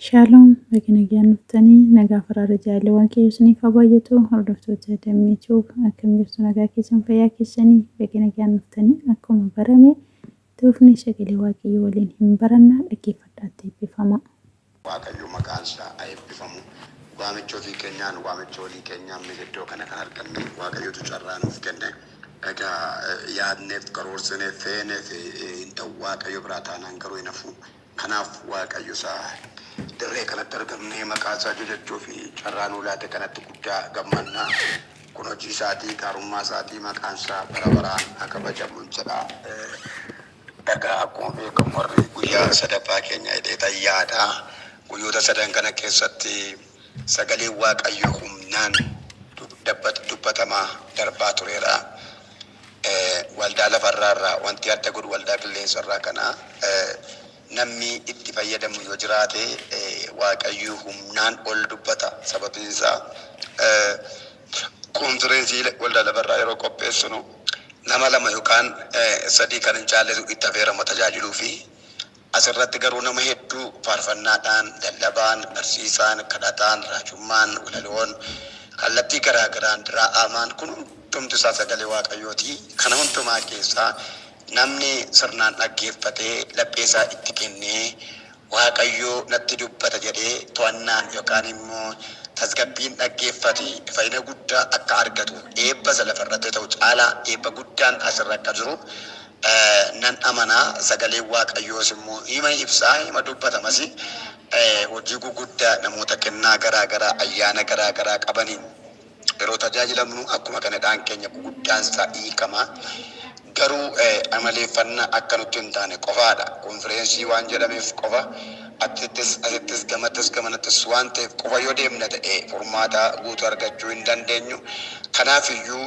Shaaloom baga nagaan dhuftanii nagaa faraara jaallee waaqayyo isiniif haa baay'atu hordoftoota Dammee Tube akkam jirtu nagaa keessan fayyaa keessanii baga nagaan dhuftanii akkuma barame tuufni sagalee waaqayyo waliin hin baranna dhaggeeffadhaatti eebbifamaa. Waaqayyo maqaan isaa haa eebbifamu. Waamicha ofii keenyaan, waamicha walii keenyaan miti iddoo kana kan arganne Waaqayyotu carraa nuuf kenne. Egaa yaadneef, karoorsineef, feeneef hin ta'u Waaqayyo biraa taanaan garuu hin hafu. Kanaaf Waaqayyo isa dirree kanatti argamnee maqaa isaa jajachuu fi carraa nuu laate kanatti guddaa gammanna. Kun hojii isaatii, gaarummaa isaatii, maqaan isaa bara baraan haa kabajamu jedha. Egaa akkuma beekamu warri guyyaa sadaffaa keenya jedheetan yaada. Guyyoota sadan kana keessatti sagaleen Waaqayyoo humnaan dubbatamaa darbaa tureera. Waldaa lafarraa irraa wanti adda godhu waldaa qilleensa irraa kana namni itti fayyadamu yoo jiraate Waaqayyo humnaan ol dubbata. Sababiin isaa konfireensii waldaa lafarraa yeroo qopheessinu nama lama yookaan sadii kan hin caalletu itti affeerama tajaajiluu fi asirratti garuu nama hedduu faarfannaadhaan, lallabaan, barsiisaan, kadhataan, raajummaan, walaloon, kallattii garaa garaan, diraa'amaan kun hundumti isaa sagalee Waaqayyooti. Kana hundumaa keessaa namni sirnaan dhaggeeffatee laphee isaa itti kennee Waaqayyo natti dubbata jedhee to'annaan yookaan immoo tasgabbiin dhaggeeffate fayyina guddaa akka argatu eebba isa lafarratti ta'u caalaa eebba guddaan asirra akka jiru nan amana. Sagaleen Waaqayyoos immoo hima ibsaa, hima dubbatamas hojii guguddaa namoota kennaa garaa garaa ayyaana garaa garaa qabaniin yeroo tajaajilamnu akkuma kana hidhaan keenya guguddaan isaa hiikama. Garuu amaleeffannaa akka nutti hin taane qofaadha. Konfireensii waan jedhameef qofa achittis asittis gamattis gamanattis waan ta'eef qofa yoo deemna ta'e furmaata guutuu argachuu hin dandeenyu. Kanaaf iyyuu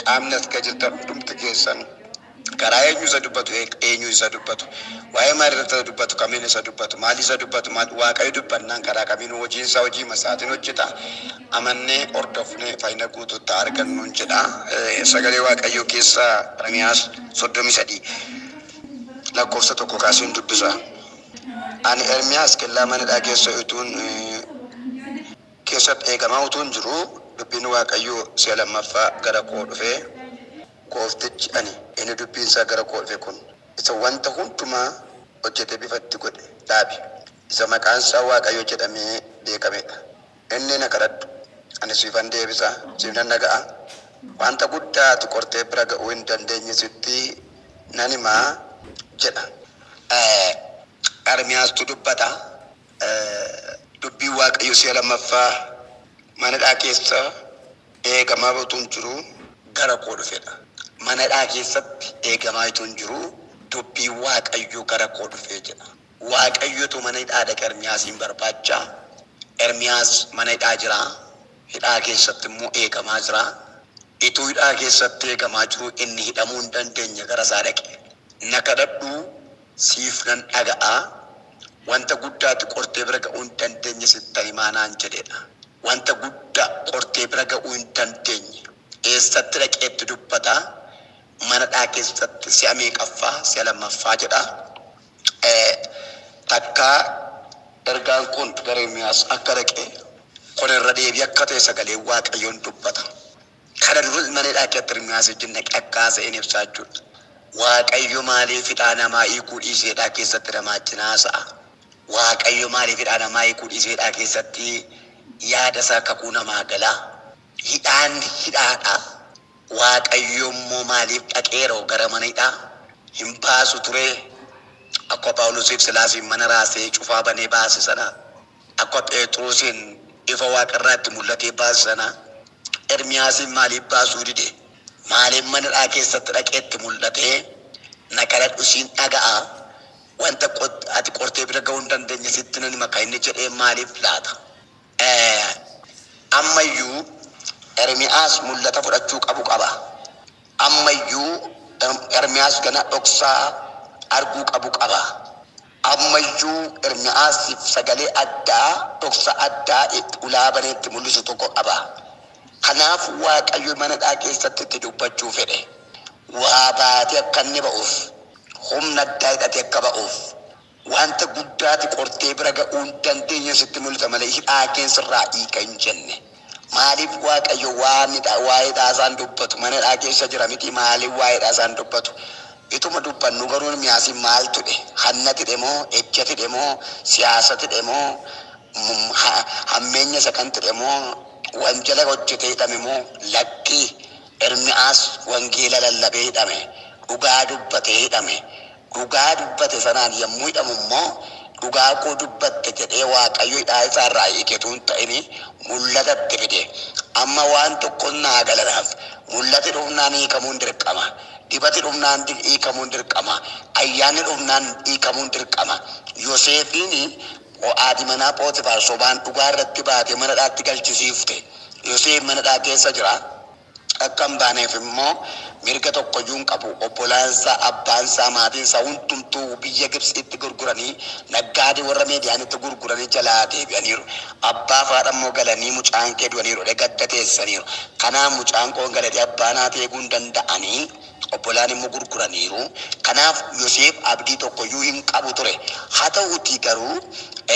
qaamni as jirtan hundumti keessan karaa eenyu isa dubbatu, eenyu isa dubbatu, waa'ee maal irratti isa dubbatu, kamiin isa dubbatu, maal isa dubbatu, maal Waaqayyo dubbannaan karaa kamiin hojiin isaa hojii isaatiin hojjeta. Amannee hordofnee fayyina guutuutti argannuun jedha. Sagalee Waaqayyoo keessaa Ermiyaas 33 lakkoofsa 1 kaaseen dubbisa. Ani Ermiyaas kellaa mana hidhaa keessa utuun keessatti eegamaa utuun jiru dubbiin Waaqayyoo si'a lammaffaa gara koo dhufee, Gooftichi ani inni dubbiin isaa gara koo dhufe kun isa wanta hundumaa hojjetee bifa itti godhe dhaabe, isa maqaan isaa Waaqayyo jedhamee beekamedha. Inni na kadhadhu, ani siifan deebisa, siif nan dhaga'a, wanta guddaa ati qortee bira ga'uu hin dandeenye sitti nan hima jedha. Ermiyaastu dubbata. Dubbiin Waaqayyo si'a lammaffaa mana hidhaa keessa eegamaa utuun jiruu gara koo dhufedha. Mana hidhaa keessatti eegamaa utuun jiruu dubbiin Waaqayyoo gara koo dhufee jedha. Waaqayyotu mana hidhaa dhaqe Ermiyaasiin barbaacha. Ermiyaas mana hidhaa jira. Hidhaa keessatti immoo eegamaa jira. Ituu hidhaa keessatti eegamaa jiruu inni hidhamuu hin dandeenye gara isaa dhaqe. Na kadhadhu siif nan dhaga'a, wanta guddaa ati qortee bira ga'uu hin dandeenye sittan himaa naan jedhedha. Wanta guddaa qortee bira ga'uu hin dandeenye eessatti dhaqee itti dubbata? Mana hidhaa keessatti si'a meeqaffaa? Si'a lammaffaa jedha. Takkaa ergaan kun gara Ermiyaas akka dhaqe kun irra deebii akka ta'e sagaleen Waaqayyoon dubbata. Kana duras mana hidhaa keessatti Ermiyaas wajjin dhaqee akka haasa'een ibsaa jechuudha. Waaqayyo maaliif hidhaa namaa hiikuu dhiisee hidhaa keessatti namaa wajjin haasa'a? Waaqayyo maaliif hidhaa namaa hiikuu dhiisee hidhaa keessatti yaada isaa kakuu namaa gala? Hidhaan hidhaadha. Waaqayyo immoo maaliif dhaqeeroo gara mana hidhaa hin baasu turee? Akkuma Phaawulosiif Silaasiin mana raasee cufaa banee baase sana, akkuma Phexrosiin ifa waaqarraa itti mul'atee baase sana, Ermiyaasiin maaliif baasuu dide? Maaliif mana hidhaa keessatti dhaqee itti mul'atee, na kadhadhu siin dhaga'a, wanta ati qortee bira ga'uu hin dandeenye sitti nan hima kan inni jedhee maaliif laata? Ammayyuu Ermiyaas mul'ata fudhachuu qabu qaba. Ammayyuu Ermiyaas gana dhoksaa arguu qabu qaba. Ammayyuu Ermiyaasiif sagalee addaa, dhoksa addaa ulaa banee itti mul'isu tokko qaba. Kanaaf Waaqayyo mana hidhaa keessatti itti dubbachuu fedhe. Waa baatee akka inni ba'uuf, humna addaa hidhatee akka ba'uuf. Wanta guddaati qortee bira ga'uu hin dandeenye sitti mul'ata malee hidhaa keen sirraa hiika hin jenne. Maaliif Waaqayyo waan waa'ee dhaasaan dubbatu? Mana hidhaa keessa jira miti, maaliif waa'ee dhaasaan dubbatu? Ituma dubbannu garuu Ermiyaasiin maal tudhe? Hanna tidhe moo? Ejja tidhe moo? Siyaasa tidhe moo? Hammeenya isa kan tidhe moo? Wanjala hojjetee hidhame moo? Lakkii, Ermiyaas wangeela lallabee hidhame. Dhugaa dubbatee hidhame. Dhugaa dubbate sanaan yommuu hidhamu immoo dhugaa koo dubbatte jedhee Waaqayyo hidhaa isaa irraa hiiketu hin ta'ini, mul'atatti fide. Amma waan tokkon naa galanaaf. Mul'ati dhufnaan hiikamuun dirqama. Dibati dhufnaan hiikamuun dirqama. Ayyaanni dhufnaan hiikamuun dirqama. Yoseefiin haati manaa Pootifaar sobaan dhugaa irratti baatee mana hidhaatti galchisiifte. Yoseef mana hidhaa keessa jira. Akka hin baaneef immoo mirga tokkoyyuu hin qabu. Obbolaansaa, abbaansaa, maatiinsaa hundumtuu biyya Gibxiitti gurguranii, naggaadee warra Meediyaanitti gurguranii jalaa deebi'aniiru. Abbaa fi haadha immoo galanii mucaan kee du'aniiru jedhee gadda teessisaniiru. Kanaaf mucaan koo galatee abbaa naaf eeguu hin danda'anii, obbolaan immoo gurguraniiru. Kanaaf Yoseef abdii tokkoyyuu hin qabu ture. Haa ta'uutii garuu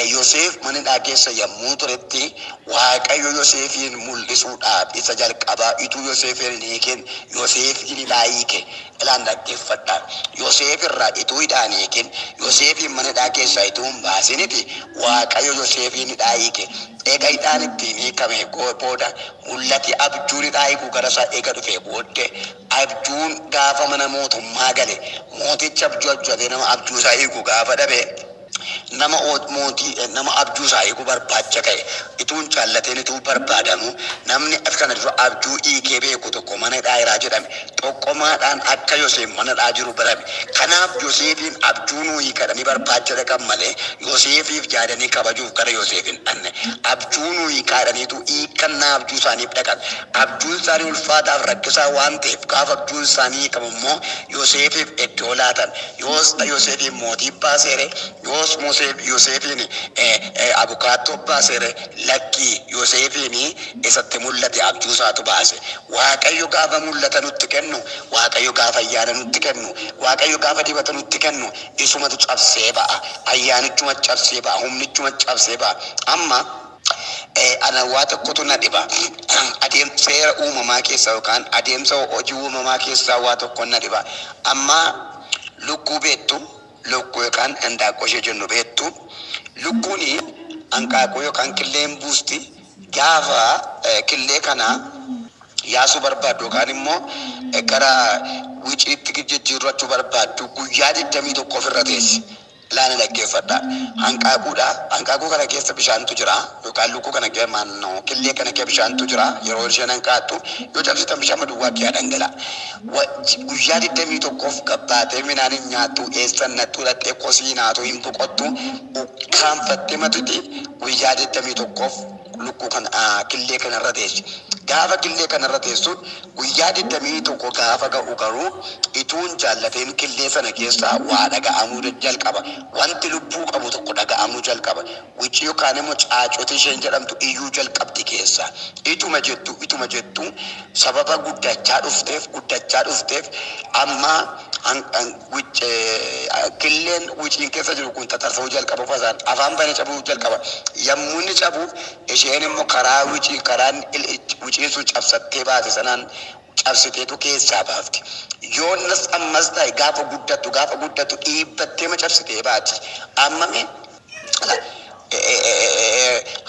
Yoseef mana hidhaa keessa yommuu turetti Waaqayyo Yoseefiin mul'isuudhaaf isa jalqabaa ituu Yoseefiin hin hiikin Yoseefiin hidhaa hiike. Ilaan dhaggeeffadhaa. Yoseef irraa ituu hidhaa hin hiikin, Yoseefiin mana hidhaa keessaa ituu hin baasiniti Waaqayyo Yoseefiin hidhaa hiike. Eega hidhaan ittiin hiikame booda mul'ati abjuun hidhaa hiikuu gara isaa eega dhufee booddee abjuun gaafa mana mootummaa gale, mootichi abjuu abju'atee nama abjuu isaa hiiku gaafa dhabe, nama mootii nama abjuu isaa hiikuu barbaacha ka'e. Ituun jaallateen ituu barbaadamu namni kana dura abjuu hiikee beeku tokko mana hidhaa jiraa jedhame. Xoqqomaadhaan akka Yoseef mana hidhaa jiru barame. Kanaaf Yoseefiin abjuu nuu hiikadhanii barbaacha dhaqan malee Yoseefiif yaadanii kabajuuf gara Yoseef hin dhaqne. Abjuu nuu hiikaadhaniitu hiikkannaa abjuu isaaniif dhaqan. Abjuun isaanii ulfaataaf rakkisaa waan ta'eef gaafa abjuun isaanii hiikamu immoo Yoseefiif iddoo laatan. Yoos Yoseefiin mootii baaseere, yoos Yoseefiin abukaattoo baaseere, lakkii, Yoseefiin isatti mul'ate abjuu isaatu baase. Waaqayyo gaafa mul'ata nutti kennu, Waaqayyo gaafa ayyaana nutti kennu, Waaqayyo gaafa dibata nutti kennu, isumatu cabsee ba'a. Ayyaanichuma cabsee ba'a. Humnichuma cabsee ba'a. Amma ana waa tokkotu na dhiba. Adeemsa seera uumamaa keessaa yookaan adeemsa hojii uumamaa keessaa waa tokko na dhiba. Amma lukkuu beektu, lukkuu yookaan handaaqqoo ishee jennu beektu. Lukkuun hanqaaquu yookaan killeen buusti. Gaafa killee kana yaasuu barbaaddu yookaan immoo gara wiciitti jijjiirrachuu barbaaddu guyyaa 21 ofirra teessi. Ilaana dhaggeeffadha. Hanqaaquudha. Hanqaaquu kana keessa bishaantu jira. Yookaan lukkuu kana keessa maannoo killee kana keessa bishaantu jira. Yeroo isheen hanqaaqxu yoo cabsitan bishaan duwwaa kee dhangala'a. Guyyaa 21 gabbaatee midhaan hin nyaattu, eessan nattuu dhaqxee kosii naatu hin boqottu, ukkaanfattee matuti guyyaa 21 lukkuu kana killee kanarra teessi. Gaafa killee kanarra teessu guyyaa 21 gaafa ga'u garuu ituun jaallateen killee sana keessaa waa dhaga'amuu jalqaba. Wanti lubbuu qabu tokko dhaga'amuu jalqaba. Wicii yookaan immoo caacutii isheen jedhamtu iyyuu jalqabdi keessa. Ituma jettu ituma jettu sababa guddachaa dhufteef amma killeen wiciin keessa jiru kun tatarsa'uu jalqaba, fasaan afaan banee cabuu jalqaba. Yommuu inni cabu isheen immoo karaa wicii karaan wiciin sun cabsattee baate sanaan cabsiteetu keessaa baafti. Yoonnas ammas ta'e gaafa guddattu dhiibbattee ma cabsitee baati. Amma mee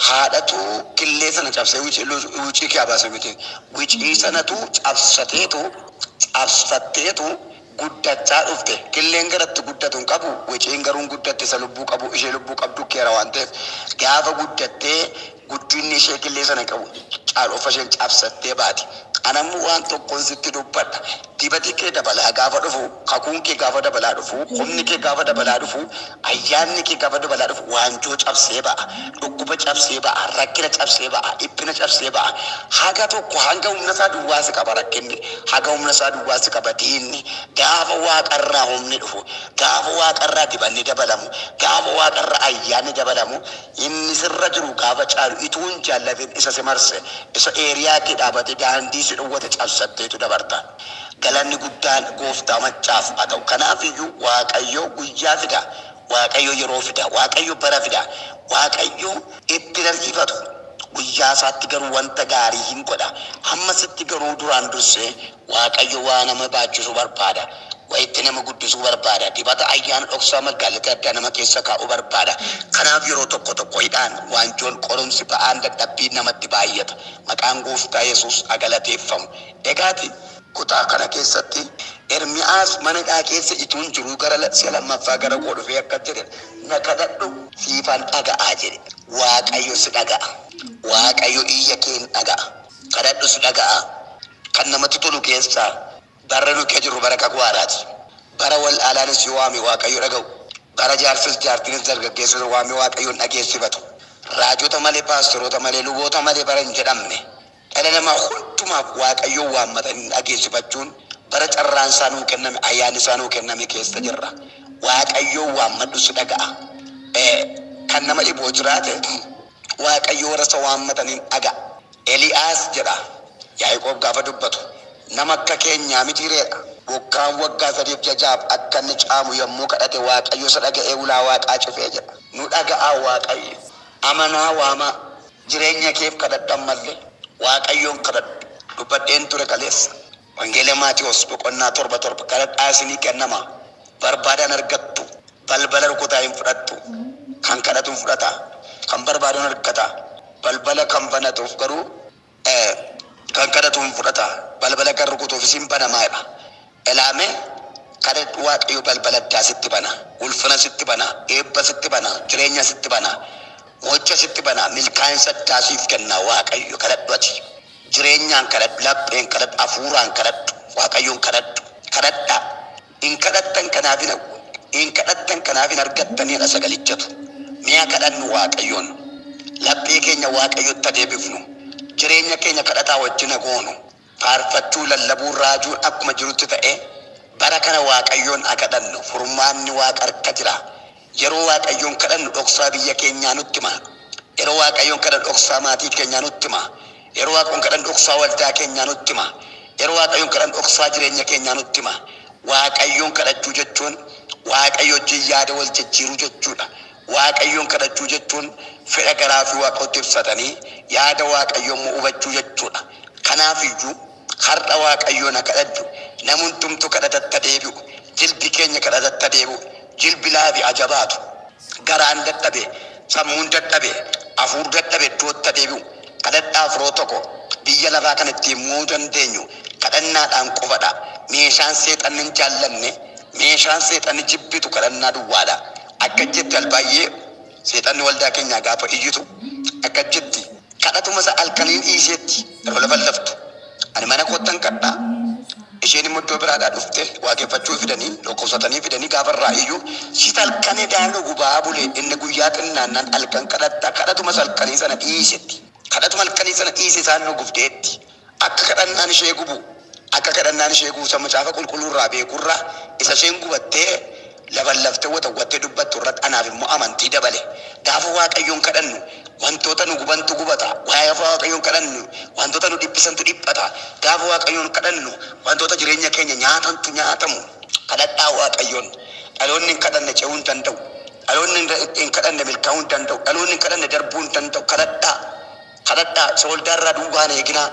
haadhatu killee sana cabsee wicii kee baase miti. Wicii sanatu cabsatteetu guddachaa dhufte. Killeen garatti guddatu hin qabu. Wiciin garuu hin guddatte, isa lubbuu qabu ishee lubbuu qabdu keera waan ta'eef gaafa guddattee guddinni ishee killee sana qabu caaluuf isheen cabsattee baati. Anammoo waan tokkoon sitti dubbadha. Dibati kee dabalaa gaafa dhufu, kakuun kee gaafa dabalaa dhufu, humni kee gaafa dabalaa dhufu, ayyaanni kee gaafa dabalaa dhufu, waanjoo cabsee ba'a. Dhukkuba cabsee ba'a, rakkina cabsee ba'a, dhiphina cabsee ba'a. Haga tokko hanga humna isaa duwwaa si qaba rakkinni, haga humna isaa duwwaa si qaba diinni. Gaafa waaqarraa humni dhufu, gaafa waaqarraa dibanni dabalamu, gaafa waaqarraa ayyaanni dabalamu, inni sirra jiru gaafa caalu ituun jaallatin isa si marse, isa eeriyaa kee dhaabate daandii si dhowwate cabsatteetu dabarta. Galanni guddaan gooftaa maccaaf haa ta'u. Kanaaf iyyuu Waaqayyo guyyaa fida. Waaqayyo yeroo fida. Waaqayyo bara fida. Waaqayyo itti ariifatu. Guyyaa isaatti garuu wanta gaarii hin godha. Hammasitti garuu duraan dursee Waaqayyo waa nama baachisuu barbaada. Wayitti nama guddisuu barbaada. Dibata ayyaana dhoksaa magaalota addaa nama keessa kaa'uu barbaada. Kanaaf yeroo tokko tokko hidhaan, waanjoon, qorumsi, ba'aan dadhabbiin namatti baay'ata. Maqaan Gooftaa Yesuus haa galateeffamu. Egaati kutaa kana keessatti Ermiyaas mana hidhaa keessa ituun jiruu gara si'a lammaffaa gara koo dhufee akkas jedhe, na kadhadhu siifan dhaga'aa jedhe. Waaqayyo si dhaga'a. Waaqayyo iyya kee hin dhaga'a. Kadhadhu si dhaga'a. Kan namatti tolu keessaa barra nu kee jirru bara kakuu haaraati. Bara wal'aalaanis yoo waame Waaqayyo dhaga'u. Bara jaarsis jaartinis dargaggeessis waame Waaqayyoon dhageessifatu. Raajota malee, paastoroota malee, luboota malee bara hin jedhamne. Dhala namaa hundumaaf Waaqayyoon waammatanii dhageessifachuun bara carraan isaa nuu kenname, ayyaanni isaa nuu kenname keessa jirra. Waaqayyoon waammadhu si dhaga'a. Kan nama dhiboo jiraate Waaqayyo warra isa waammataniin dhaga'a. Eliyaas jedha Yaaqoob gaafa dubbatu, nama akka keenyaa miti reedha. Bokkaan waggaa sadiif jajaaf akka inni caamu yommuu kadhate Waaqayyo isa dhaga'ee ulaa Waaqaa cufee jedha. Nu dhaga'aa Waaqayyo. Amanaa waamaa. Jireenya keef kadhadhu ammallee. Waaqayyoon kadhadhu. Dubbadheen ture kaleessa. Wangeela Maatewos boqonnaa 7:7 kadhadhaa isinii kennama. Barbaadaan argattu. Balbala rukutaa hin fudhattu. Kan kadhatu hin fudhata. Kan barbaadu hin argata. Balbala kan banatuuf garuu kan kadhatu hin fudhata. Balbala kan rukutuufis hin banamaa jedha. Elaame kadhadhu, Waaqayyo balbala addaa sitti bana. Ulfina sitti bana. Eebba sitti bana. Jireenya sitti bana. Mo'icha sitti bana. Milkaa'insa addaa siif kenna Waaqayyo. Kadhadhu ati. Jireenyaan kadhadhu. Lapheen kadhadhu. Hafuuraan kadhadhu. Waaqayyoon kadhadhu. Kadhadhaa. Hin kadhattan kanaaf hin hin kadhattan kanaaf hin argattanidha sagalichatu. Mi'a kadhannu Waaqayyoon. Laphee keenya Waaqayyotti adeebifnu. Jireenya keenya kadhataa wajjin goonu. Faarfachuu, lallabuu, raajuun akkuma jirutti ta'ee bara kana Waaqayyoon haa kadhannu. Furmaanni Waaqa harka jira. Yeroo Waaqayyoon kadhannu dhoksaa biyya keenyaa nutti hima. Yeroo Waaqayyoon kadhannu dhoksaa maatii keenyaa nutti hima. Yeroo Waaqayyoon kadhannu dhoksaa waldaa keenyaa nutti hima. Yeroo Waaqayyoon kadhannu dhoksaa jireenya keenyaa nutti hima. Waaqayyoon kadhachuu jechuun Waaqayyo wajjin yaada wal jijjiiruu jechuudha. Waaqayyoon kadhachuu jechuun fedha garaa fi Waaqayyotti ibsatanii yaada Waaqayyoo immoo hubachuu jechuudha. Kanaaf iyyuu har'a Waaqayyoon haa kadhadhu. Namni hundumtuu kadhatatti deebi'u. Jilbi keenya kadhatatti deebi'u. Jilbi laafi ajabaatu. Garaan dadhabe, sammuun dadhabe, hafuur dadhabe iddootti deebi'u. Kadhadhaa firoo tokko biyya lafaa kan ittiin mo'uu dandeenyu kadhannaadhaan qofadha. Meeshaan seexanni hin jaallanne, meeshaan seexanni jibbitu kadhannaa duwwaadha. Akka jetti al baay'ee seexanni waldaa keenyaa gaafa iyyitu akka jetti kadhatuma isa halkaniin dhiiseetti yeroo lafa laftu. Ani mana koottan kadhaa. Isheen immoo iddoo biraadhaa dhufte waaqeffachuu fidanii dhukkubsatanii fidanii gaafa irraa iyyuu sit halkan edaanu gubaa bule inni guyyaa xinnaannaan halkan kadhatta kadhatuma halkanii sana dhiisetti. Kadhatuma halkanii sana dhiise isaan nu gubdeetti. Akka kadhannaan ishee gubu, akka kadhannaan ishee gubu isa macaafa qulqulluu irraa beekurraa isa isheen gubattee lafallaftee watawwattee dubbattu irratti anaaf immoo amantii dabale. Gaafa Waaqayyoon kadhannu wantoota nu gubantu gubata. Gaafa Waaqayyoon kadhannu wantoota nu dhiphisantu dhiphata. Gaafa Waaqayyoon kadhannu wantoota jireenya keenya nyaatantu nyaatamu. Kadhadhaa Waaqayyoon. Dhaloonni hin kadhanne ce'uu hin danda'u. Dhaloonni hin kadhanne milkaa'uu hin danda'u. Dhaloonni hin kadhanne darbuu hin danda'u. Kadhadhaa. Kadhadhaa. Isa waldaa irraa duubaan eeginaa.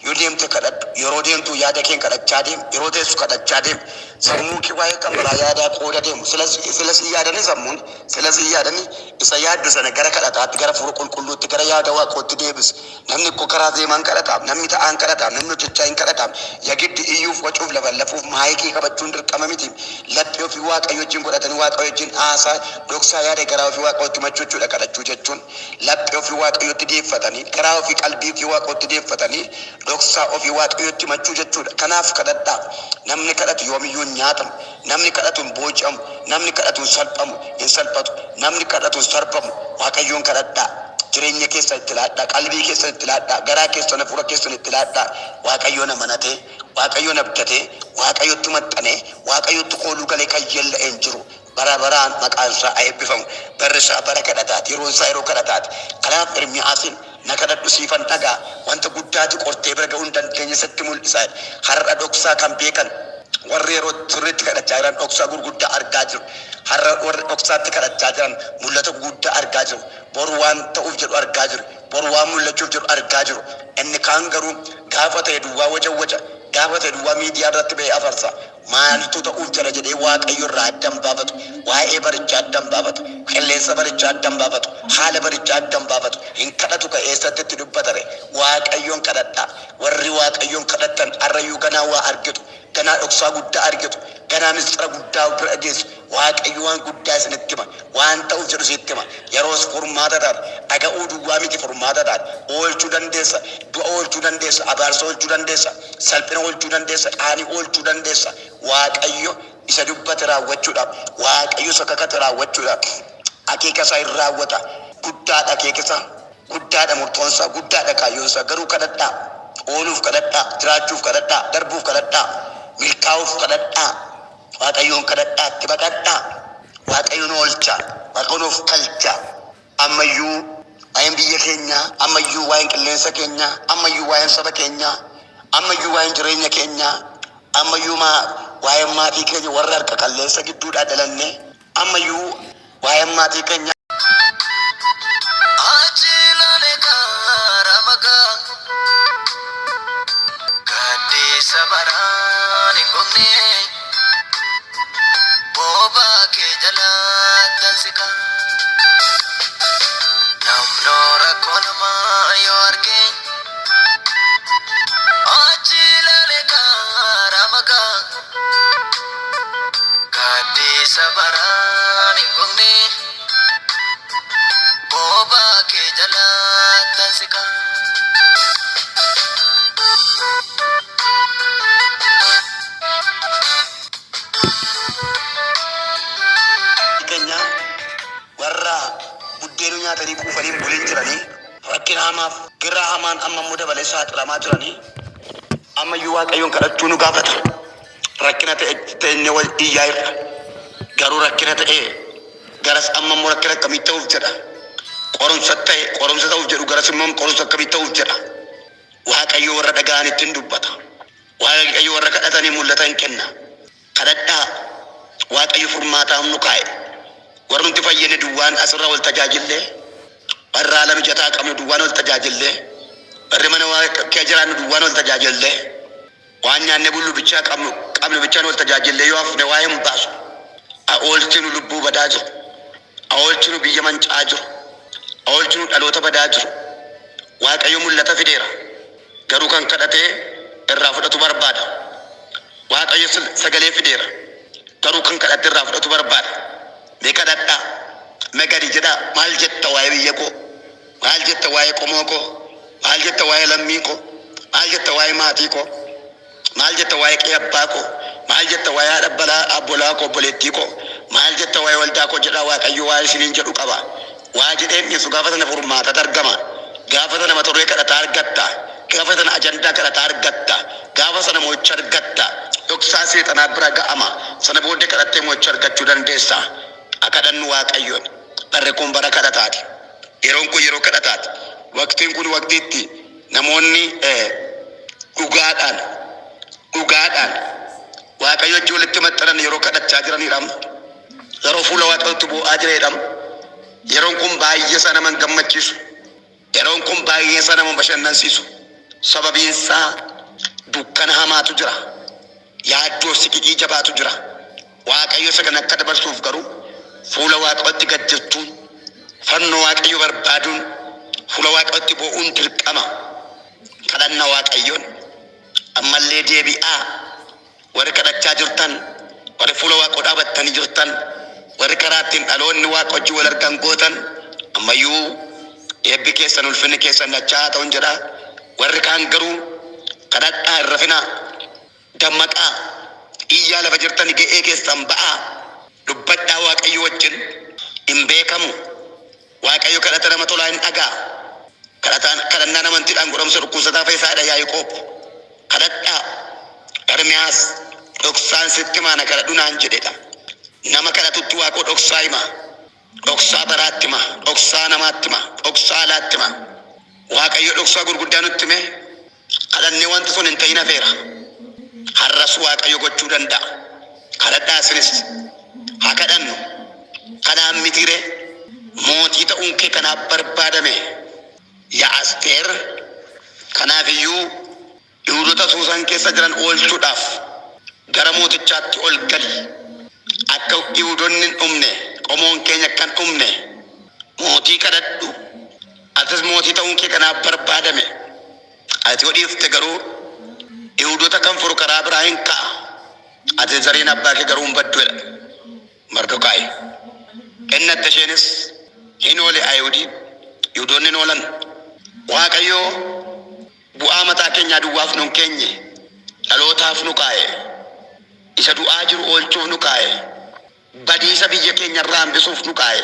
Yoo deemte kadhadhu. Yeroo deemtu yaada keen kadhachaa deem. Yeroo teessu kadhachaa deem. Sammuu kee waa'ee kan biraa yaadaa qooda deemu. Sila si yaadanii sammuun sila si yaadanii isa yaaddu sana gara kadhataatti, gara fuula qulqulluutti, gara yaada Waaqootti deebisi. Namni ikkoo karaa deemaan kadhataaf, namni ta'aan kadhataaf, namni hojjechaa hin kadhataaf. Yagiddi iyyuuf, wacuuf, lafallafuuf maayikii qabachuun dirqama miti. Laphee ofii Waaqayyo wajjin godhatanii Waaqayyo wajjin haasaa dhoksaa yaada garaa ofii Waaqayyotti himachuu jechuudha kadhachuu jechuun. Laphee ofii Waaqayyotti deeffatanii, garaa ofii qalbii ofii Waaqayyotti deeffatanii dhoksaa ofii Waaqayyotti himachuu jechuudha. Kanaaf kadhadhaa. Namni kadhatu yoomiyyuu hin nyaatamu. Namni kadhatu hin booji'amu. Namni kadhatu hin salphamu, hin salphatu. Namni kadhatu hin sarbamu. Waaqayyoon kadhadhaa. Jireenya keessan itti laadhaa. Qalbii keessan itti laadhaa. Garaa keessan, hafuura keessan itti laadhaa. Waaqayyoon amanatee, Waaqayyoon abdatee, Waaqayyotti maxxanee, Waaqayyotti kooluu galee kan yeella'ee hin jiru. Bara baraan maqaan isaa haa eebbifamu. Barri isaa bara kadhataati. Yeroon isaa yeroo kadhataati. Kanaaf Ermiyaasiin na kadhadhu siifan dhagaa. Wanta guddaati qortee bira ga'uu hin dandeenye sitti mul'isa. Har'a dhoksaa kan beekan, Warri yeroo sirriitti kadhachaa jiran dhoksaa gurguddaa argaa jiru. Har'a warri dhoksaatti kadhachaa jiran mul'ata gurguddaa argaa jiru. Boru waan ta'uuf jedhu argaa jiru. Boru waan mul'achuuf jedhu argaa jiru. Inni kaan garuu gaafa ta'e duwwaa waca waca. Gaafa ta'e duwwaa miidiyaa irratti ba'ee afarsa. Maaltu ta'uuf jira jedhee Waaqayyo irraa adda hin baafatu. Waa'ee barichaa adda hin baafatu. Qilleensa barichaa adda hin baafatu. Haala barichaa adda hin baafatu. Hin kadhatu ka eessatti itti dubbatare. Waaqayyoon kadhadhaa. Warri Waaqayyoon kadhattan har'ayyuu ganaa waa argitu. Ganaa dhoksaa guddaa argitu. Ganaa misxira guddaa bira geessu. Waaqayyo waan guddaa isinitti hima. Waan ta'uuf jedhu sitti hima. Yeroos furmaata taata. Dhaga'uu duwwaa miti furmaata taata. Oolchuu dandeessa. Du'a oolchuu dandeessa. Abaarsa oolchuu dandeessa. Salphina oolchuu dandeessa. Qaanii oolchuu dandeessa. Waaqayyo isa dubbate raawwachuudhaaf, Waaqayyo isa kakate raawwachuudhaaf akeeka isaa hin raawwata. Guddaadha akeeki isaa. Guddaadha murtoon isaa. Guddaadha kaayyoon isaa. Garuu kadhadhaa. Ooluuf kadhadhaa. Jiraachuuf kadhadhaa. Darbuuf kadhadhaa. Milkaa'uuf kadhadhaa. Waaqayyoon kadhadhaa. Itti baqadhaa. Waaqayyo nu oolcha. Waaqayyo nuuf kalcha. Ammayyuu waa'een biyya keenyaa, ammayyuu waa'een qilleensa keenyaa, ammayyuu waa'een saba keenyaa, ammayyuu waa'een jireenya keenyaa, ammayyuu waa'een maatii keenya warra harka qalleessa gidduudhaa dhalanne, ammayyuu waa'een maatii keenyaa. Achi ilaale karaa maqaa gaaddisa baraan hin gogne boobaa kee jalatti siqa. Namnoo rakkoo namaa yoo arge achi ilaale karaa maqaa gaaddisa baraan hin gogne boobaa kee jalatti siqa. Keenya warra buddeenu nyaatanii quufanii hin bulin jiranii rakkina hamaaf giraa hamaan amma immoo dabalee saaxilamaa jiranii ammayyuu Waaqayyoon kadhachuu nu gaafata. Rakkina ta'e ta'e wal iyyaa irra garuu rakkina ta'e garas amma immoo rakkina akkamii ta'uuf jedha. Qorumsa ta'e qorumsa ta'uuf jedhu garas immoo qorumsa akkamii ta'uuf jedha. Waaqayyo warra dhaga'anitti hin dubbata. Waaqayyo warra kadhatanii mul'ata hin kenna. Kadhadhaa. Waaqayyo furmaataaf nu kaa'e. Warri nuti fayyine duwwaan asirra wal tajaajillee, warra haala mijataa qabnu duwwaan wal tajaajillee, warri mana kee jiraannu duwwaan wal tajaajillee, waan nyaanne bullu bichaa qabnu qabnu bichaan wal tajaajillee yoo hafne waa hin baasu. Oolchinu lubbuu badaa jiru. Oolchinu biyya manca'aa jiru. Oolchinu dhaloota badaa jiru. Waaqayyo mul'ata fideera. Garuu kan kadhatee irraa fudhatu barbaada. Waaqayyo sagalee fideera. Garuu kan kadhate irraa fudhatu barbaada. Mee kadhadhaa. Mee gadi jedhaa. Maal jetta waa'ee biyya koo? Maal jetta waa'ee qomoo koo? Maal jetta waa'ee lammii koo? Maal jetta waa'ee maatii koo? Maal jetta waa'ee qe'ee abbaa koo? Maal jetta waa'ee haadha balaa obbolaa koo obboleettii koo? Maal jetta waa'ee waldaa koo jedhaa? Waaqayyo waa isiniin jedhu qaba. Waa jedhee hin dhiisu. Gaafa sana furmaatatu argama. Gaafa sana mata duree kadhataa argatta. Gaafa sana ajandaa kadhataa argatta. Gaafa sana mo'icha argatta. Dhoksaa seexanaa bira ga'ama. Sana booddee kadhattee mo'icha argachuu dandeessa. Haa kadhannu Waaqayyoon. Barri kun bara kadhataati. Yeroon kun yeroo kadhataati. Waqtiin kun waqtiitti namoonni dhugaadhaan dhugaadhaan Waaqayyo wajjin walitti maxxanan yeroo kadhachaa jiranidha. Yeroo fuula Waaqayyootti boo'aa jiranidha. Yeroon kun baay'ee isaa nama hin gammachiisu. Yeroon kun baay'ee isaa nama bashannansiisu. Sababiin isaa dukkana hamaatu jira. Yaaddoo siqiqii jabaatu jira. Waaqayyo isa kana akka dabarsuuf garuu fuula Waaqayyootti gad jechuun, fannoo Waaqayyo barbaaduun, fuula Waaqayyootti boo'uun dirqama. Kadhanna Waaqayyoon. Ammallee deebi'aa. Warri kadhachaa jirtan, warri fuula Waaqoo dhaabattanii jirtan, warri karaa ittiin dhaloonni Waaqa wajjin wal argan gootan, ammayyuu eebbi keessan ulfinni keessan dachaa haa ta'un jedha. Warri kaan garuu kadhadhaa, hin rafinaa. Dammaqaa. Iyyaa lafa jirtani ga'ee keessan ba'aa. Dubbadhaa Waaqayyo wajjin. Hin beekamu. Waaqayyo kadhata nama tolaa hin dhaga'a. Kadhataan kadhannaan amantiidhaan godhamsa dhukkubsataa fayyisaadha Yaaqoob. Kadhadhaa. Ermiyaas dhoksaan sitti himaa na kadhadhu naan jedhedha. Nama kadhatutti Waaqoo dhoksaa hima. Dhoksaa baraatti hima. Dhoksaa namaatti hima. Dhoksaa alaatti hima. Waaqayyo dhoksaa gurguddaa nutti hime. Kadhannee wanti sun hin ta'in hafeera. Har'as Waaqayyo gochuu danda'a. Kadhadhaa isinis. Haa kadhannu. Kanaan mitiree mootii ta'uun kee kanaaf barbaadame. Yaa Asteer, kanaaf iyyuu Yihuudota Suusan keessa jiran oolchuudhaaf gara mootichaatti ol gali. Akka Yihuudonni hin dhumne, qomoon keenya akka hin dhumne mootii kadhadhu. Atis mootii ta'uun kee kanaaf barbaadame. Ati yoo dhiifte garuu Yihuudota kan furu karaa biraa hin ka'a. Ati zariin abbaa kee garuu hin baddu jedha Mardokaayi. Kennatte isheenis hin oole Ayihudii, Yihudoonni hin oolan. Waaqayyo bu'aa mataa keenyaa duwwaaf nu hin keenye, dhalootaaf nu kaa'e. Isa du'aa jiru oolchuuf nu kaa'e. Badiisa biyya keenya irraa hambisuuf nu kaa'e.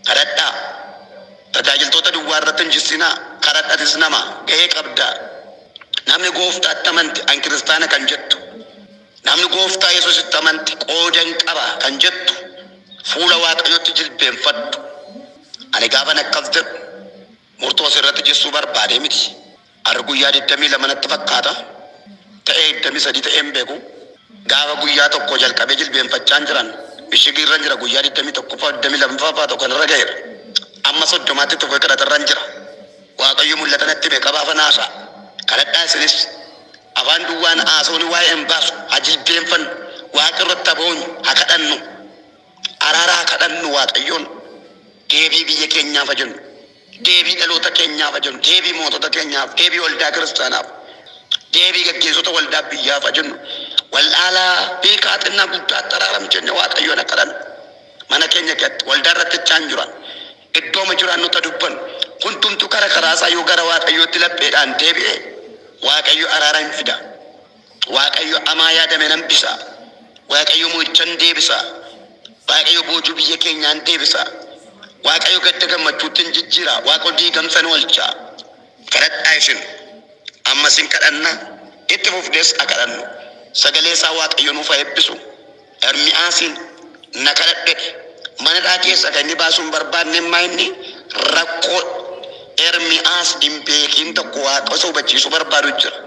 Kadhadhaa. Tajaajiltoota duwwaa irratti hin jissinaa. Kadhadhatis nama ga'ee qabda. Namni gooftaatti amante an kiristaana kan jettu, namni gooftaa Yesuusitti amante qoodan qaba kan jettu fuula Waaqayyootti jilbeenfadhu. Ani gaafan akkas jedhu murtoo sirratti jissuu barbaadee miti. Har'a guyyaa 22 natti fakkaata. Ta'ee 23 ta'ee hin beeku. Gaafa guyyaa tokko jalqabee jilbeenfachaan jiran mishigii irra jira guyyaa 21ffaa 22ffaa tokko irra ga'eera. Amma 30tti tufe kadhatarran jira. Waaqayyo mul'ata natti hime qabaafan haasa'a. Kadhadhaa isinis. Afaan duwwaan haasa'uun waa'ee hin baasu. Haa jilbeenfannu. Waaqa irratti haa boonyu. Haa kadhannu. Araara haa kadhannu Waaqayyoon. Deebii biyya keenyaaf haa jennu. Deebii dhaloota keenyaaf haa jennu. Deebii mootota keenyaaf, deebii waldaa kiristaanaaf, deebii gaggeessota waldaa biyyaaf haa jennu. Wallaalaa beekaa xinnaa guddaatti araaram jenne Waaqayyoon haa kadhannu. Mana keenya keessatti waldaa irratti jechaa hin jiran. Iddooma jiraannutti haa dubbannu. Hundumtuu kara karaa isaa yoo gara Waaqayyootti lapheedhaan deebi'e Waaqayyo araara hin fida. Waaqayyo amaa yaadame nan hambisa. Waaqayyo mo'icha hin deebisa. Waaqayyo boojuu biyya keenyaa hin deebisa. Waaqayyo gadda gammachuutti hin jijjiira. Waaqayyo diigamsa hin oolcha. Kadhadhaa isin. Ammas hin kadhanna. Itti fufnees haa kadhannu. Sagalee isaa Waaqayyo nuuf haa eebbisu. Ermiyaasiin na kadhadhu jedhe. Mana hidhaa keessaa kan inni baasuu hin barbaanne immaa inni rakkoo Ermiyaas hin beekiin tokko Waaqa isa hubachiisuu barbaadu jira.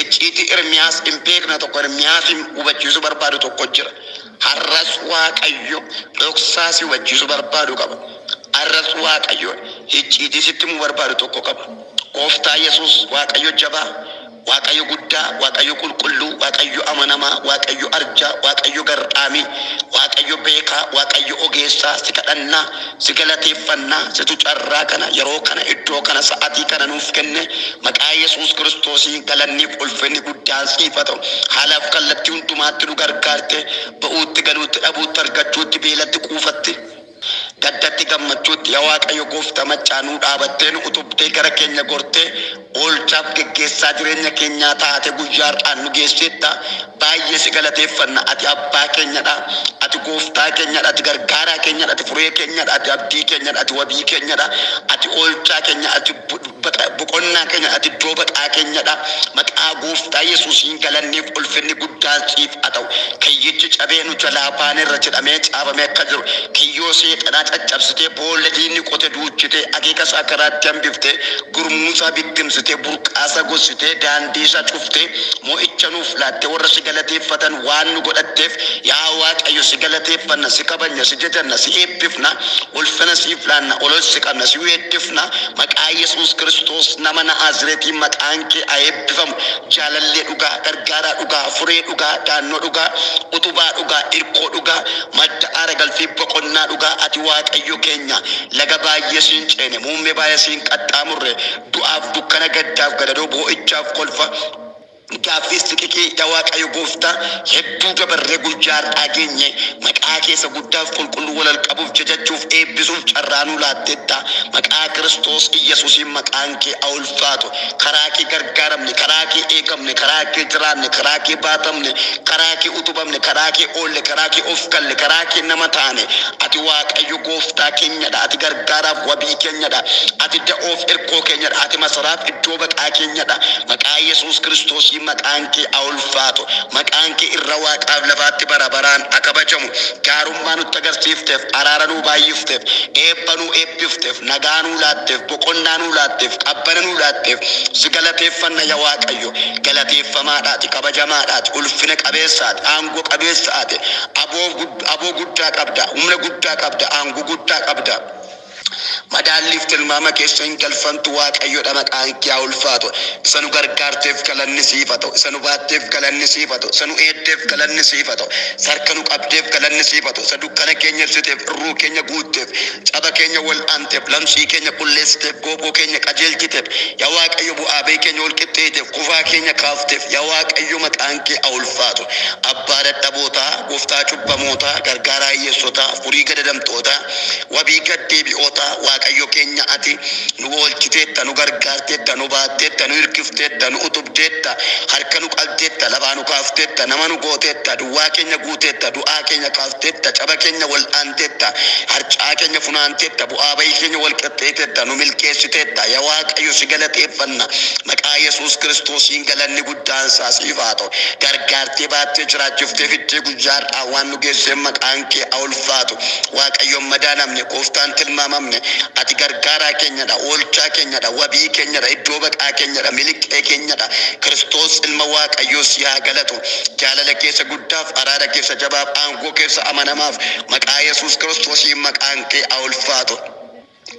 Icciitii Ermiyaas hin beekne tokko Ermiyaasiin hubachiisuu barbaadu tokko jira. Har'as Waaqayyo dhoksaa si hubachiisuu barbaadu qaba. Har'as Waaqayyo icciitii sitti himuu barbaadu tokko qaba. Gooftaa Yesuus Waaqayyo jabaa, Waaqayyo guddaa, Waaqayyo qulqulluu, Waaqayyo amanamaa, Waaqayyo arjaa, Waaqayyo garraamii, Waaqayyo beekaa, Waaqayyo ogeessaa, si kadhannaa, si galateeffannaa, situ carraa kana, yeroo kana, iddoo kana, sa'atii kana nuuf kenne, maqaa Yesuus Kiristoosiin galanniif ulfinni guddaan siif haa ta'u. Haalaaf kallattii hundumaatti nu gargaarte, ba'uutti, galuutti, dhabuutti, argachuutti, beelatti, quufatti, gaddatti, gammachuutti, yaa Waaqayyo gooftaa maccaa nuu dhaabattee, nu utubdee, gara keenya gortee, oolchaaf geggeessaa jireenya keenyaa taate guyyaa har'aan nu geesseetta. Baay'ee si galateeffanna. Ati abbaa keenyadha. Ati gooftaa keenyadha. Ati gargaaraa keenyadha. Ati furee keenyadha. Ati abdii keenyadha. Ati wabii keenyadha. Ati oolchaa keenya. Ati boqonnaa keenya. Ati iddoo baqaa keenyadha. Maqaa gooftaa Yesuusiin galanniif ulfinni guddaan siif haa ta'u. Kiyyichi cabee nu jalaa baanerra jedhamee caafamee akka jiru kiyyoo seexanaa caccabsitee, boolla diinni qote duuchitee, akeeka isaa karaatti hambiftee, gurmuu isaa bittimsitee, burqaa isaa gossitee, daandii isaa cuftee, mo'icha nuuf laattee warra si galateeffatan waan nu godhatteef yaa Waaqayyo si galateeffanna, si kabajna, si jajanna, si eebbifna, ulfina siif laanna, ol si qabna, si weeddifna. Maqaa Yesuus Kiristoos nama Naazireetiin maqaan kee haa eebbifamu. Jaalallee dhugaa, gargaaraa dhugaa, furee dhugaa, daannoo dhugaa, utubaa dhugaa, irkoo dhugaa, madda aara galfii boqonnaa dhugaa, ati Waaqayyo keenya. Laga baay'ee siin ceene, muummee baay'ee siin qaxxaamurre, du'aaf dukkana, gaddaaf gadadoo, boo'ichaaf kolfa, gaaffiis xixiqii, yaa Waaqayyo gooftaa hedduu dabarree guyyaa har'aa geenye. Maqaa keessa guddaaf qulqulluu walal qabuuf, jajachuuf, eebbisuuf carraa nuu laatteetta. Maqaa Kiristoos Iyyasuusiin maqaan kee haa ulfaatu. Karaa kee gargaaramne, karaa kee eegamne, karaa kee jiraanne, karaa kee baatamne, karaa kee utubamne, karaa kee oolle, karaa kee of galle, karaa kee nama taane. Ati Waaqayyo gooftaa keenyadha. Ati gargaaraaf wabii keenyadha. Ati da'oof irkoo keenyadha. Ati masaraaf iddoo baqaa keenyadha. Maqaa Yesuus Kiristoosiin maqaan kee haa ulfaatu. Maqaan kee irra waaqaaf lafaatti bara baraan haa kabajamu. Gaarummaa nutti agarsiifteef, araara nuu baay'ifteef, eebba nuu eebbifteef, nagaa Nagaa nuu laatteef, boqonnaa nuu laatteef, qabbana nuu laatteef si galateeffanna yaa Waaqayyo. Galateeffamaadhaati, kabajamaadhaati, ulfina qabeessaati, aangoo qabeessaati. Aboo guddaa qabda, humna guddaa qabda, aangoo guddaa qabda. Madaalliif tilmaama keessa hin galfamtu Waaqayyoodha, maqaan kee haa ulfaatu. Isa nu gargaarteef galanni siif haa ta'u. Isa nu baatteef galanni siif haa ta'u. Isa nu eeddeef galanni siif haa ta'u. Isa harka nu qabdeef galanni siif haa ta'u. Isa dukkana keenya ibsiteef, irruu keenya guutteef, caba keenya wal'aanteef, lamxii keenya qulleessiteef, gooboo keenya qajeelchiteef, yaa Waaqayyo bu'aa ba'ii keenya wal qixxeessiteef, kufaa keenya kaafteef, yaa Waaqayyo maqaan kee haa ulfaatu. Abbaa dadhabootaa, gooftaa cubbamootaa, gargaaraa hiyyeessotaa, furii gadadamtootaa, wabii gaddeebi'ootaa, Waaqayyo keenya ati nu oolchiteetta, nu gargaarteetta, nu baatteetta, nu hirkifteetta, nu utubdeetta, harka nu qabdeetta, lafaa nu kaafteetta, nama nu gooteetta, duwwaa keenya guuteetta, du'aa keenya kaafteetta, caba keenya wal'aanteetta, harcaa keenya funaanteetta, bu'aa ba'ii keenya wal qixxeeteetta, nu milkeessiteetta. Yaa Waaqayyo si galateeffanna. Maqaa Yesuus Kiristoosiin galanni guddaan isaa siif haa ta'u. Gargaartee baattee jiraachiftee fiddee guyyaa har'aa waan nu geesseen maqaan kee haa ulfaatu. Waaqayyoon madaalamne, gooftaan tilmaamamne, ati gargaaraa keenyadha, oolchaa keenyadha, wabii keenyadha, iddoo baqaa keenyadha, miliqee keenyadha. Kiristoos ilma Waaqayyoo si haa galatu. Jaalala keessa guddaaf, araara keessa jabaaf, aangoo keessa amanamaaf, maqaa Yesuus Kiristoosiin maqaan kee haa ulfaatu.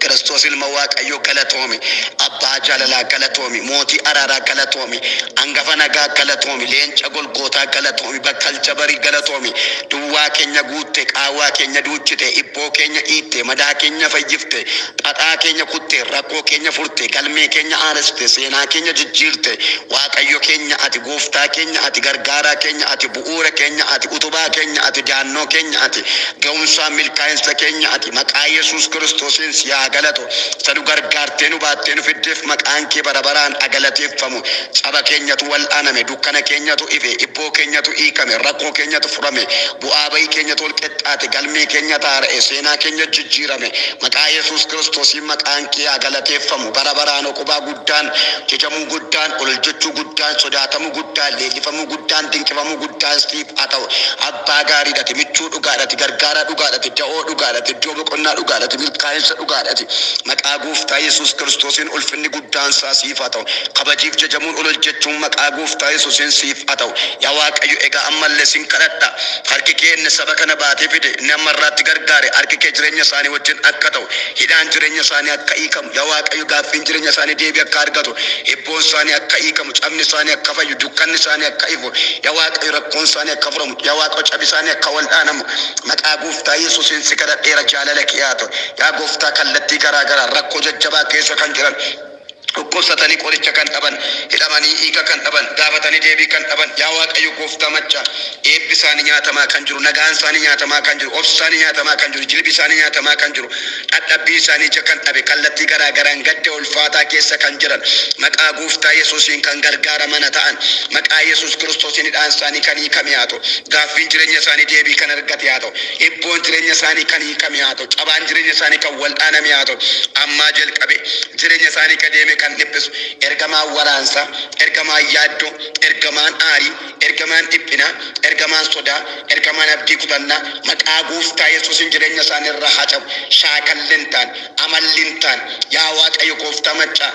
Kiristoos ilma Waaqayyoo galatoomi. Abbaa jaalalaa galatoomi. Mootii araaraa galatoomi. Hangafa nagaa galatoomi. Leenca golgootaa galatoomi. Bakkalcha barii galatoomi. Duwwaa keenya guutte, qaawwaa keenya duuchite, ibboo keenya hiitte, madaa keenya fayyifte, xaxaa keenya kutte, rakkoo keenya furte, galmee keenya haaressite, seenaa keenya jijjiirte. Waaqayyo keenya ati, gooftaa keenya ati, gargaaraa keenya ati, bu'uura keenya ati, utubaa keenya ati, daannoo keenya ati, ga'umsaa milkaa'insa keenya ati, maqaa Yesuus Kiristoosiin si haa galatu. Isa nu gargaartee nu baattee nu fiddeef maqaan kee bara baraan haa galateeffamu. Caba keenyatu wal'aaname, dukkana keenyatu ife, ibboo keenyatu hiikame, rakkoo keenyatu furame, bu'aa ba'ii keenyatu wal qixxaate, galmee keenya taara'e, seenaa keenya jijjiirame. Maqaa Yesuus Kiristoosiin maqaan kee haa galateeffamu. Bara baraan oqubaa guddaan, jajamuu guddaan, ol jechuu guddaan, sodaatamuu guddaan, leellifamuu guddaan, dinqifamuu guddaan siif haa ta'u. Abbaa gaariidhati, michuu dhugaadhati, gargaaraa dhugaadhati, da'oo dhugaadhati, iddoo boqonnaa dhugaadhati, milkaa'insa dhugaadhati. Maqaa gooftaa Yesuus Kiristoosiin ulfinni guddaan isaa siif haa ta'u. Kabajiif jajamuun ol jechuun maqaa gooftaa Yesuusiin siif haa ta'u. Yaa Waaqayyo egaa ammallee sin kadhadha. Harki kee inni saba kana baatee fide, inni amma irraatti gargaare, harki kee jireenya isaanii wajjin akka ta'u, hidhaan jireenya isaanii akka hiikamu, yaa Waaqayyo gaaffiin jireenya isaanii deebii akka argatu, hibboon isaanii akka hiikamu, cabni isaanii akka fayyu, dukkanni isaanii akka ifu, yaa Waaqayyo rakkoon isaanii akka furamu, yaa Waaqayyo cabi isaanii akka wal'aanamu, maqaa gooftaa Yesuusiin si kadhadheera. Jaalala kee haa ta'u. Yaa gooftaa kallattii garaa garaa rakkoo jajjabaa keessa kan jiran, dhukkubsatanii qoricha kan dhaban, hidhamanii hiika kan dhaban, gaafatanii deebii kan dhaban, yaa Waaqayyo gooftaa macca, eebbi isaanii nyaatamaa kan jiru, nagaan isaanii nyaatamaa kan jiru, obsi isaanii nyaatamaa kan jiru, jilbi isaanii nyaatamaa kan jiru, dhadhabbii isaanii ija kan dhabe, kallattii garaa garaan gadda ulfaataa keessa kan jiran, maqaa gooftaa Yesuusiin kan gargaaramana ta'an, maqaa Yesuus Kiristoosiin hidhaan isaanii kan hiikame haa ta'u, gaaffiin jireenya isaanii deebii kan argate haa ta'u, hibboon jireenya isaanii kan hiikame haa ta'u, cabaan jireenya isaanii kan wal'aaname haa ta'u. Ammaa jalqabe jireenya isaanii ka deeme kan dhiphisu ergamaan waraansaa, ergamaan yaaddoo, ergamaan aarii, ergamaan dhiphinaa, ergamaan sodaa, ergamaan abdii kutannaa maqaa gooftaa Yesuusiin jireenya isaanii irraa haa cabu. Shaakalli hin taane, amalli hin taane, yaa Waaqayyo gooftaa maccaa,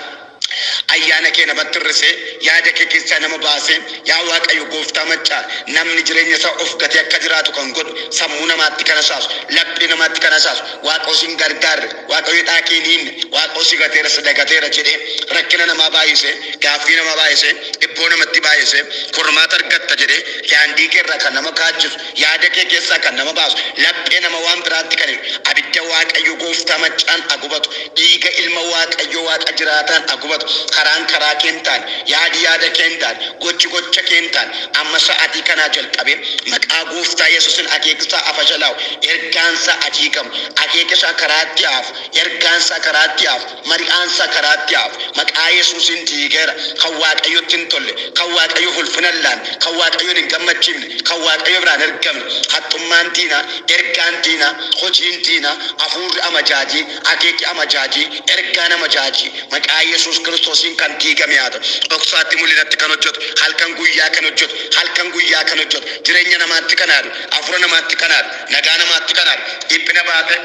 ayyaana kee namatti hir'isee, yaada kee keessaa nama baasee, yaa Waaqayyo gooftaa maccaa, namni jireenya isaa of gatee akka jiraatu kan godhu, sammuu namaatti kan hasaasu, laphee namaatti kan hasaasu, Waaqayyo sin gargaarre, Waaqayyo hidhaa kee hin hiinne, Waaqayyo si gateera, si dagateera jedhee rakkina namaa baay'isee, gaaffii namaa baay'isee, dhibboo namatti baay'isee, furmaata argatta jedhee daandii kee irraa kan nama kaachisu, yaada kee keessaa kan nama baasu, laphee nama waan biraatti kan hiru, abidda Waaqayyo gooftaa maccaan haa gubatu, dhiiga ilma Waaqayyo Waaqa jiraataan haa gubatu. Karaan karaa kee hin taane, yaadi yaada kee hin taane, gochi gocha kee hin taane, amma sa'aatii kanaa jalqabee maqaa gooftaa Yesuusin akeekisaa afashalaa'u, ergaansaa ajiigamu, akeekisaa karaatti haafu, ergaansaa karaatti haafu, mari'aansaa karaatti haafu, maqaa Yesuusin diigeera. Kan Waaqayyotti hin tolle, kan Waaqayyoof ulfina hin laanne, kan Waaqayyoon hin gammachiifne, kan Waaqayyo biraan ergamne, haxxummaan diinaa, ergaan diinaa, hojiin diinaa, hafuurri amajaajii, akeeki amajaajii, ergaan amajaajii maqaa Yesuus Kiristoosiin kan diigame haa ta'u. Dhoksaatti mul'inatti kan hojjetu, halkan guyyaa kan hojjetu, halkan guyyaa kan hojjetu, jireenya namaatti kan aadu, hafuura namaatti kan aadu, nagaa namaatti kan aadu, dhiphina baate,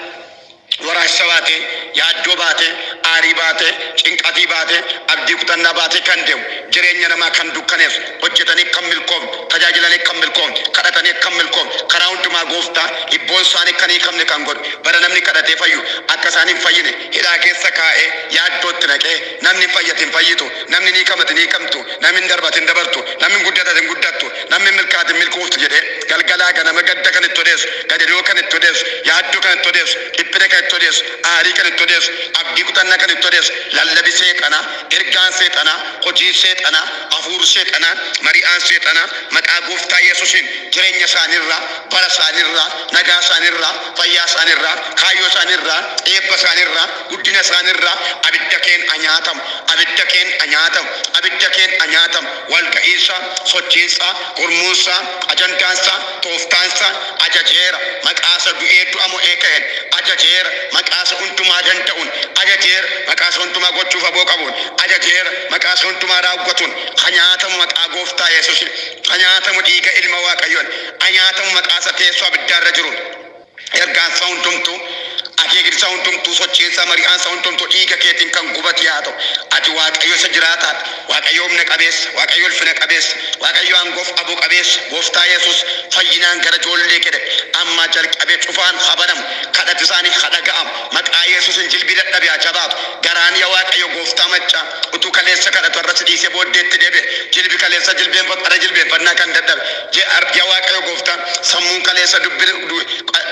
waraansa baatee, yaaddoo baatee, aarii baatee, cinqatii baatee, abdii kutannaa baatee kan deemu, jireenya namaa kan dukkaneessu, hojjetanii kan milkoofne, tajaajilanii kan milkoofne, kadhatanii kan milkoofne, karaa hundumaa Gooftaa hibboon isaanii kan hiikamne kan godhu, bara namni kadhatee fayyu akka isaan hin fayyine hidhaa keessa kaa'ee yaaddootti naqee, namni hin fayyate hin fayyitu, namni hin hiikamate hin hiikamtu, namni hin darbate hin dabartu, namni hin guddatate hin guddattu, namni hin milkaa'ate hin milkooftu jedhee galgalaa ganama gadda kan itti odeessu, gadadoo kan itti odeessu, yaaddoo kan itti odeessu, dhiphina kan itti odeessu, aarii kan itti odeessu, abdii kutannaa kan itti odeessu, lallabi seexanaa, ergaan seexanaa, hojiin seexanaa, hafuurri seexanaa, mari'aan seexanaa maqaa Gooftaa Yesuusiin jireenya isaaniirraa, bara isaaniirraa, nagaa isaaniirraa, fayyaa isaaniirraa, kaayyoo isaaniirraa, eebba isaaniirraa, guddina isaaniirraa abidda keen haa nyaatamu, abidda keen haa nyaatamu, abidda keen haa nyaatamu. Walga'iinsa, sochiinsa, gurmuunsa, ajandaansa, tooftaansa ajajeera maqaasa du'ee du'a mo'ee ka'een, ajajeera maqaasa hundumaa danda'uun, ajajeera maqaasa hundumaa gochuuf aboo qabuun, ajajeera maqaasa hundumaa raawwatuun. Ha nyaatamu maqaa Gooftaa Yesuusin, ha nyaatamu dhiiga ilma Waaqayyoon, ha nyaatamu maqaasa teessoo abiddaarra jiruun. Ergaansaa hundumtuu, akeeknisaa hundumtuu, sochiinsaa, mari'aansaa hundumtuu dhiiga keetiin kan gubate haa ta'u. Ati Waaqayyo isa jiraataadha. Waaqayyo humna qabeessa, Waaqayyo ulfina qabeessa, Waaqayyo aangoof aboo qabeessa. Gooftaa Yesuus, fayyinaan gara ijoollee kee dhaqi. Ammaa jalqabee cufaan haa banamu, kadhati isaanii haa dhaga'amu. Maqaa Yesuusin jilbi dadhabe haa jabaatu. Garaan yaa Waaqayyo Gooftaa maccaa utuu kaleessa kadhatu har'a si dhiisee booddeetti deebi'e. Jilbi kaleessa jilbeenfatu har'a jilbeenfannaa kan dadhabe. Yaa Waaqayyo Gooftaa, sammuun kaleessa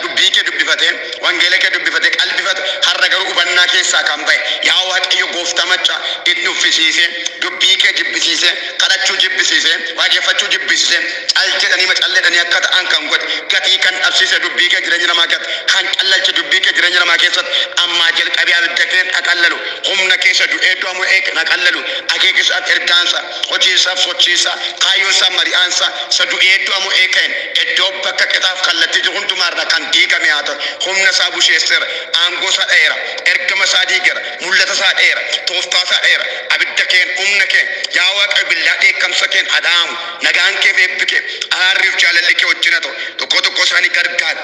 dubbii kee dubbifatee, wangeela kee dubbifatee qalbifate har'a garuu hubannaa keessaa kan ba'e. Yaa Waaqayyo Gooftaa maccaa, itti uffisiisee, dubbii kee jibbisiisee, kadhachuu jibbisiisee, waaqeffachuu jibbisiisee, cal jedhanii macalledhanii akka ta'an kan godhe, gatii kan dhabsiise dubbii kee jireenya namaa gate, kan qallalche dubbii kee jireenya namaa keessatti ammaa jalqabee abidda keen aqallalu, humna keessa du'ee du'a mo'ee kan aqallalu, akeekisaaf ergaansa, hojiinsaaf sochiinsa, kaayyoonsaa mari'aansa isa du'ee du'a mo'ee ka'een iddoo bakka qixaaf kallattii jiru hundumaarraa kan diigame haa ta'u. Humna isaa busheesseera, aangoo isaa dha'eera, ergama isaa diigeera, mul'ata isaa dha'eera, tooftaa isaa dha'eera. Abidda keen, humna keen, yaa Waaqayyo, billaa dheekkamsa keen haa dha'amu. Nagaan kee fi eebbi kee, araarriif jaalalli kee wajjin haa ta'u. Tokkoo tokkoo isaanii gargaari.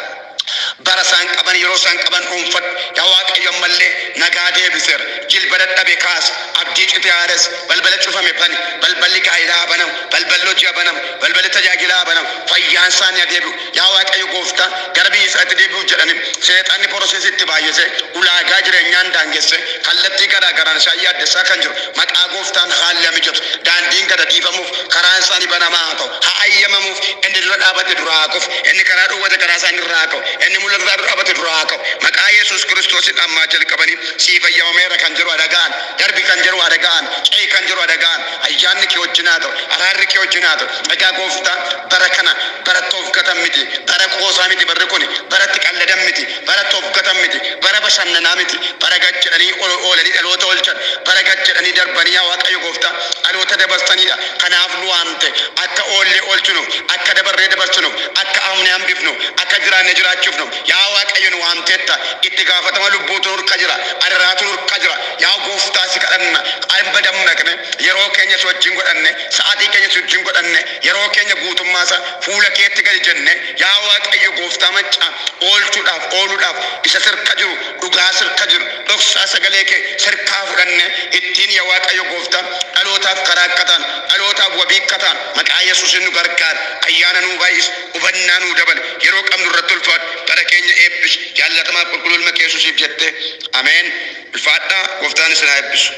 Bara isaan qaban, yeroo isaan qaban dhuunfadhu. Yaa Waaqayyo, ammallee nagaa deebiseera. Jilba dadhabe kaasi. Abdii cite haaressi. Balbala cufame bani. Balballi gaa'elaa haa banamu. Balballi hojii haa banamu. Balballi tajaajilaa haa banamu. Fayyaan isaanii haa deebi'u. Yaa Waaqayyo Gooftaa, gara biyya isaatti deebi'uuf jedhanii seexanni process itti baay'isee, ulaagaa jireenyaan daangessee, kallattii garaa garaan isaan yaaddessaa kan jiru, maqaa Gooftaan haalli haa mijatu. Daandiin gad haa dhiifamuuf, karaan isaanii banamaa haa ta'u. Haa ayyamamuuf. Inni dura dhaabate duraa haa kufu. Inni karaa dhowwate karaa isaanii irraa haa ka'u. Inni mul'ata isaa dura dhaabate duraa haa ka'u. Maqaa Yesuus Kiristoosiin ammaa jalqabanii siif ayyamameera kan jedhu haa dhaga'an. Darbi kan jedhu haa dhaga'an. Ce'i kan jedhu haa dhaga'an. Ayyaanni kee wajjin haa ta'u. Araarri kee wajjin haa ta'u. Egaa Gooftaa, bara kana bara itti of gatan miti. Bara qoosaa miti barri kuni. Bara itti qalladan miti. Bara itti of gatan miti. Bara bashannanaa miti. Bara gad jedhanii oolanii dhaloota oolchan. Bara gad jedhanii darbanii, yaa Waaqayyo Gooftaa, dhaloota dabarsanidha. Kanaaf nu waamte akka oollee oolchinuuf, akka dabarree dabarsinuuf, akka hafnee hambifnuuf, akka jiraannee jiraachuufnuuf. Yaa Waaqayyo, nu waamteetta. Itti gaafatama lubbuutu nurka jira. Araraatu nurka jira. Yaa Gooftaa, si kadhanna. Amma dammaqne yeroo keenya si wajjin godhanne, sa'aatii keenya si wajjin godhanne, yeroo keenya guutummaa isaa fuula keetti gadi jenne, yaa Waaqayyo Gooftaa maccaa, oolchuudhaaf, ooluudhaaf, isa sirka jiru, dhugaa sirka jiru, dhoksaa sagalee kee sirkaa fudhanne ittiin, yaa Waaqayyo Gooftaa, dhalootaaf karaa akka ta'an, dhalootaaf wabii akka ta'an, maqaa Yesuusin nu gargaari. Ayyaana nuu baay'isi, hubannaa nuu dabali, yeroo qabnu irratti ulfaadhu, bara keenya eebbisi, jaallatamaaf qulqulluu ilma kee Yesuusiif jettee. Ameen. Ulfaadhaa, Gooftaan isin haa eebbisu.